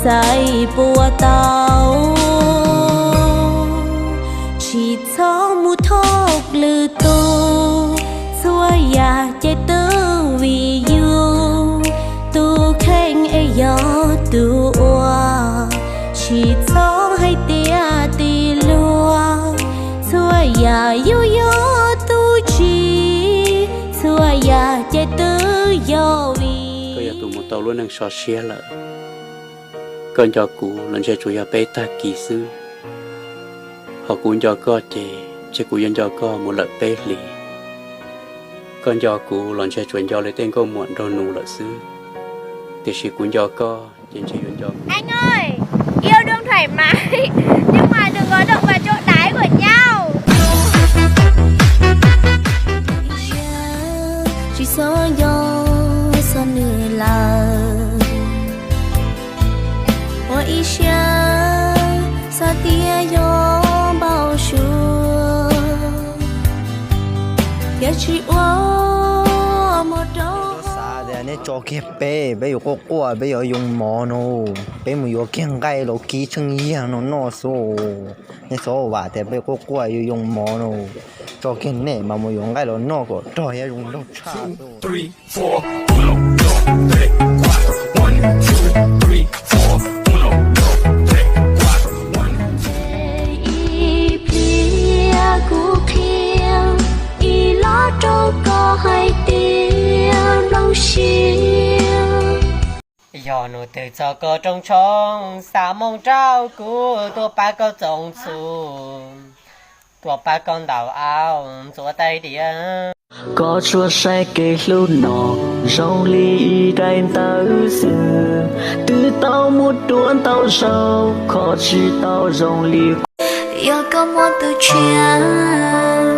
Txais puas tau, tsis txhob mus thov lwm tus, txhua yam ces twb vim yus, tus kheej es yog tus ua, tsis txhob hais tias tig luag, txhua yam yus yog tus tsim, txhua yam ces twb yog vim. Koj yog tus mus tau lub neej so siab lawm. Koj nco kuv los ntshe tsuas yog peb tag kis xwb, ho kuv nco koj ces ntshe kuv yuav nco koj mus lawm peb hlis. Koj nco kuv los ntshe tsuas nco li tej nkauj muam nraug nus lawm xwb, tiam sis kuv nco koj ces ntshe yuav nco Anh ơi, yêu đương thoải mái, nhưng mà đừng có động vào chỗ đáy của nhau. Tsis txhob nco txog nws lawm, ua ib siab xav tias yog npau suav, thiaj tsis ua muag rau. Xav tias nej tso kiag peb, peb yuav quaj quaj, peb yuav yoo mov no, peb mus yuav kiag nqaij los kib tsheej yag no noj xwb. Nej txhob vam tias peb quaj quaj yuav yoo mov no, tso kiag nej mas mus yuav nqaij los noj kom rog thiab zoo nraug tshaj. Ib pliag kuv qhia ib lo rau koj hais tias nplooj siab. Yog nub twg txog koj rooj tshoob, xa moo rau kuv tuaj pab koj txoov txhua, tuaj pab koj ntaus au ntxuav tais diav. Koj tsuas saib kev hlub no zoo li ib daim ntawv xwb, twb tau muab ruam ntau zaus, kho tsis tau zoo li. Yog koj muaj tus tshiab,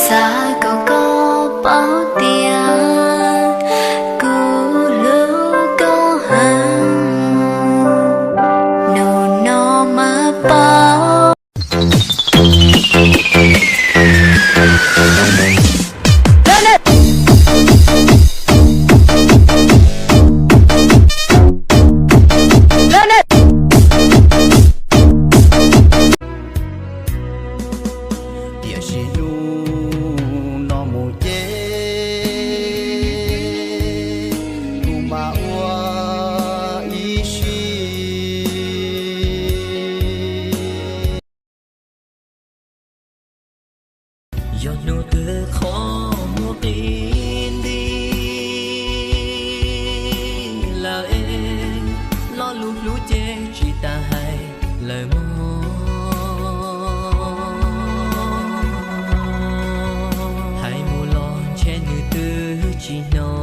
xav kom koj paub tias kuv hlub koj heev, hnub no mas paub. Tiam sis hnub no mus ces kuv mam ua ib sim. Yog hnub twg qhov muag qi nti lawm es, lo lus hlub ces tsis tas hais lawm mog. Hais mus los ntshe nws twb tsis hnov.